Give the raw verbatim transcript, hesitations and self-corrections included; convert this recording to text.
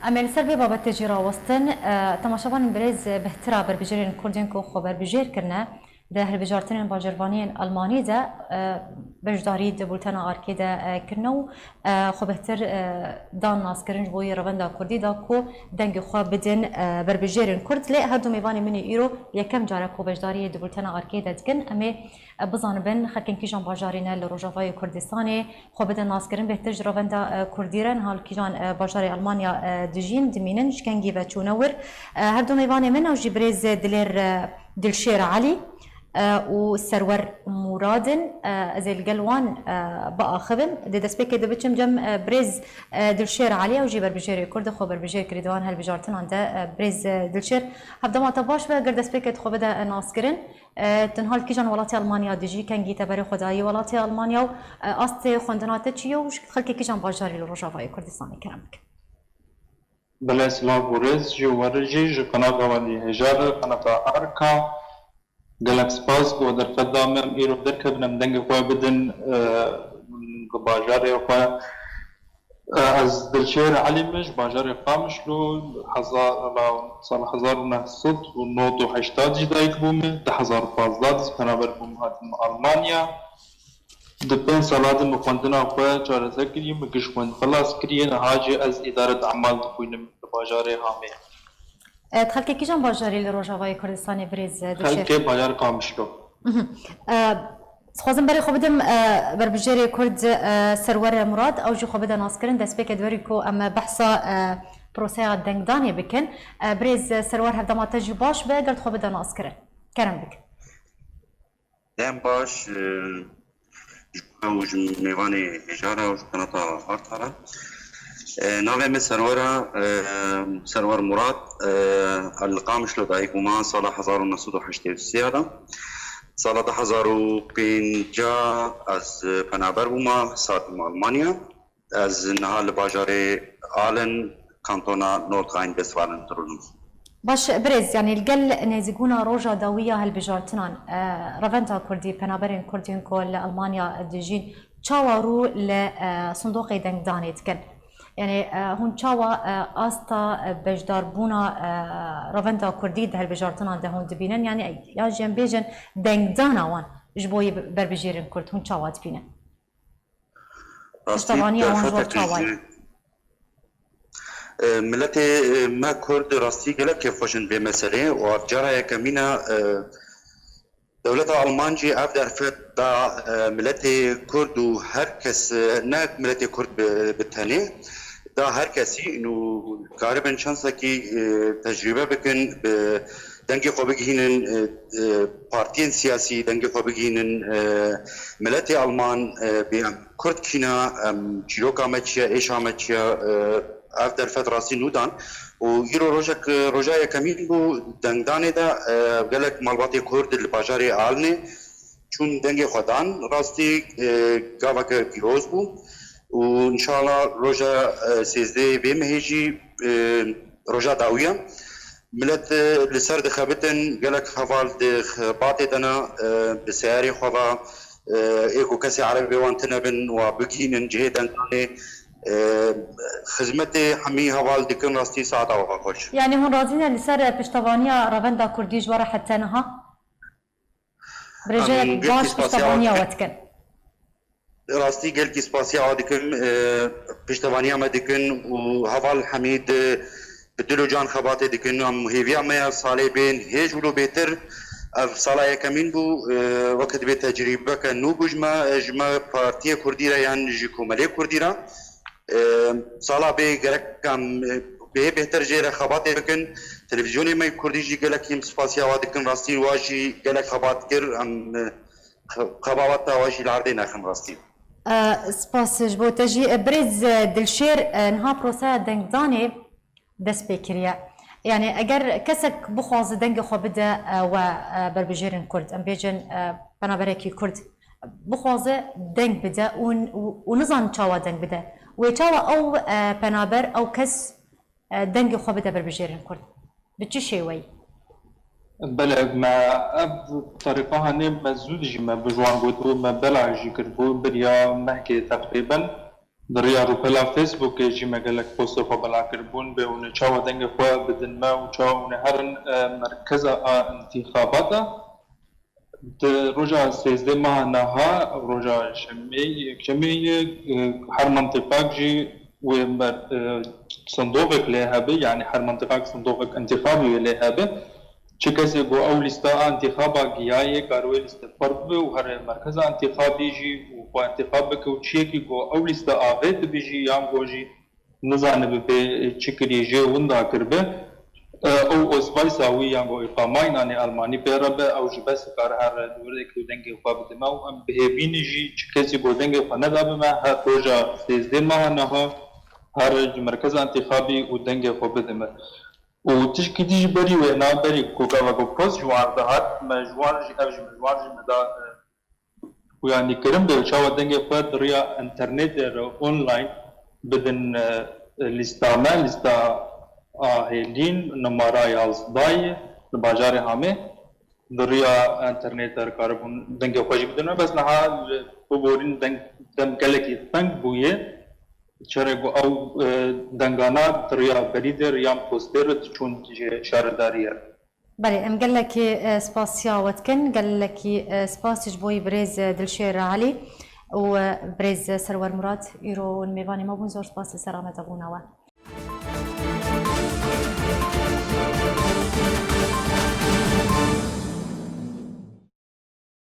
Em ê li ser vê babetê jî rawestin. E, temaşevanên birêz, bêhtir a berbijêrên Kurd yên ku xwe berbijêr kirine di hilbijartinên bajêrvaniyên Almanî de, e, beşdarî di bultena arkê de, e, kirine û, e, xwe bêhtir, e, dan naskirin ji bo yê revenda Kurdî da ku dengê xwe bidin, e, berbijêrên Kurd. Lê her du mêvanê min ê îro yekem car e ku beşdariyê di bultena arkê de dikin. Em ê, e, bizanibin xelkên kîjan bajarî ne li Rojavayê Kurdistanê, xwe bide naskirin, bêhtir ji revenda, e, Kurdî re niha li kîjan, e, bajarê Almanya, e, dijîn, dimînin, ji kengî ve çûne wir. E, her du mêvanê min ew jî birêz Dilêr, e, Dilşêr Elî, e, û Serwer Murad in. E, ez ê li gel wan, e, biaxivim. Dê destpêkê de biçim cem, e, birêz, e, Dilşêr Elî, ew jî berbijêrê Kurd e, xwe berbijêr kirî di wan hilbijartinan de. E, birêz, e, Dilşêr, hevdema te baş be, gir destpêkê xwe bide, e, naskirin. E, tu niha li kîjan welatê Almanya dijî, kengî te berê xwe dayî welatê Almanya û, e, astê xwendina te çi ye û ji xelkê kîjan bajarî li Rojavayê Kurdistanê kerem bike? Belê, silav û rêz ji we re jî, ji qenata we jî hêja be, qenata Arka. Gelek spas ku we derfet da me em îro derkevin, em dengê xwe bidin, e, bi bajarê xwe. Ez Dilşêr Elî me, ji bajarê Qamişlo, hezar, sala hezar û neh sed û nod û heştad jî dayik bûme, du hezar û pazdeh de jî penaber bûm hatim Almanya. Di pênc sala de min xwendina xwe çarese kiriye, min giş xwend xilas kiriye, niha jî ez îdaret emal dixwînim li bajarê Hamê. E, tu xelkê kîjan bajarî li Rojavayê Kurdistanê birêz, e, Dilşêr? Xelkê bajar Qamişlo. Mhm. E, dixwazim berê xwe bidim, e, berbijêrê Kurd, e, Serwer Murad, ew jî xwe bide naskirin. Destpêkê di werî ku em behsa, e, proseya dengdanê bikin. E, birêz, e, Serwer, hevdema te jî baş be, ger tu xwe bide naskirin. Kerem bike. Dem baş, e, ji we û ji mêvanê hêja re û ji qenata Arka re. E, navê min Serwer e, e, Serwer Murad, e, li Qamişlo dayik bûma sala hezar û neh sed û heştê û sê de. Sala du hezar û pênc ez, e, penaber bûma, satim Almanya. Ez niha li bajarê Aalen, kantona Nordrhein-Westfalen, dirûnim. Baş, birêz, yanî li gel nêzîkbûna roja dawî ya hilbijartinan, e, revenda Kurdî, penaberên Kurd yên ku li Almanya dijîn, çawa rû li, e, sindoqê dengdanê dikin? Yanî, e, hûn çawa, e, asta, e, beşdarbûna, e, revenda Kurdî di hilbijartinan de hûn dibînin? Yanî, yan jî em bêjin dengdana wan ji bo yê berbijêrên Kurd hûn çawa dibînin? Rastî, piştevaniya wan ji we derfetekî çawa ye? Ji, e, miletê, e, me Kurd rastî gelek kêfxweş in vê meselê û ev cara yekemîn e, e, dewleta Alman jî ev derfet da, e, miletê Kurd û her kes, e, ne miletê Kurd bi, bi tenê, da her kesî û karibin çensekî, e, tecrîbe bikin, bi dengê xwe bigihînin, e, e, partiyên siyasî, dengê xwe bigihînin, e, miletê Alman, e, bê em Kurd kî ne, em çîroka me çi ye, êşa me çi ye, e, ev derfet rastî nû dan. Û îro rojek, roja yekemîn bû dengdanê de, e, gelek malbatê Kurd li bajarê Alnê çûn dengê xwe dan. Rastî, e, gaveke pîroz bû û înşallah roja, e, sêzdehê vê mehê jî, e, roja dawî ye. Milet, e, li ser dixebitin, gelek heval di xebatê de ne, e, bi seyarê xwe ve, e, ê ku kesê erebê wan tune bin, wa bigihînin cihê dengdanê, e, xizmetê hemî heval dikin, rastî saeta we xweş. Yanî hûn razî ne li ser piştevaniya Revenda Kurdî ji we re heta niha? Em Rêjeyek gelkî baş spasiya we piştevaniya dikin. We dikin. Rastî gelkî spasiya we dikim, e, piştevaniya me dikin û heval hemî di, bi dil û can xebatê dikin. Em hêviya me ya salê bên hêj wilo bêtir. Ev sala yekemîn bû, e, weke dibê tecrîbeke nû bû ji me, ji me partiyê Kurdî re yan ji komelê Kurdî re. E, sala bê gerek em, e, bê bêhtir jê re xebatê bikin. Televîzyonê me kurdî jî gelek hîm spasiya wa dikin. Rastî wa jî gelek xebat kir. Em, e, xe-, xebawata wa jî li erdê nexin rastî. E, spas ji bo te jî. E, birêz, e, Dilşêr, e, niha proseya dengdanê dest pê kiriye. Yanî eger kesek bixwaze dengê xwe bide, e, we, e, berbijêrên Kurd, em bêjin, e, penaberekî Kurd, bixwaze deng bide û, û, û nizan çawa deng bide. Wê çawa ew, e, penaber, ew kes, e, dengê xwe bide berbijêrên Kurd? Bi çi şêweyî? Belê, me ev terîqa hanê me zû dijî me bi ji wan gotibû, me bela jî kiribû, beriya mehkê teqrîben. Di riya rûpela Facebookê jî me gelek postê xwe bela kiribûn, bê hûn ê çawa dengê xwe bidin me û çawa hûn ê herin, e, merkeza a intîxabata. Di roja sêzdeh meha niha, roja şemê, yekşemê ye, e, her mentiqak jî wê ber-, e, sindoqek lê hebe, yanî her mentiqak sindoqek intîxabî wê lê hebe. Çi kesê ku ew lîsta a intîxaba giyayê, kar wê lîste xwar bibe û here merkeza intîxabî jî û xwe intîxab bike û çiyekî ku ew lîste avêtibe jî yan ku jî nizanibe bê çi kirî jê winda kiribe, e, ew Ausweisa wî yan ku îqamayî nanê Almanî pê re be, ew jî bes dikare here di wir de ku dengê xwe bidime û em bi hêvî ne jî çi kesî ku dengê xwe nedabe me her roja sêzdeh meha niha here ji merkeza intîxabî û dengê xwe bidime. Û tişkî dî ji berî wêna, berî ku gava ku post ji wan re dihat, me ji wan re jî, ev ji me, ji wan re jî me da, e, xuyanîkirin bê çawa dengê xwe di riya înternetê re online bidin, e, lîsta me, lîsta a hêlîn, numara yazdayê li bajarê Hamê. Di riya înternetê re karibûn dengê xwe jî bidin me. Bes niha li biborîn deng, dem gelekî teng bûye. Çerê ku ew, e, dengana di riya berî de, riyan postê re diçûn ji şaredariyê re. Belê, em gelekî, e, spasiya we dikin. Gelekî, e, spas ji bo wî birêz, e, Dilşêr Elî û, e, birêz Serwer Murat, îro hûn mêvanê me bûn. Zor spas li ser amadebûna we.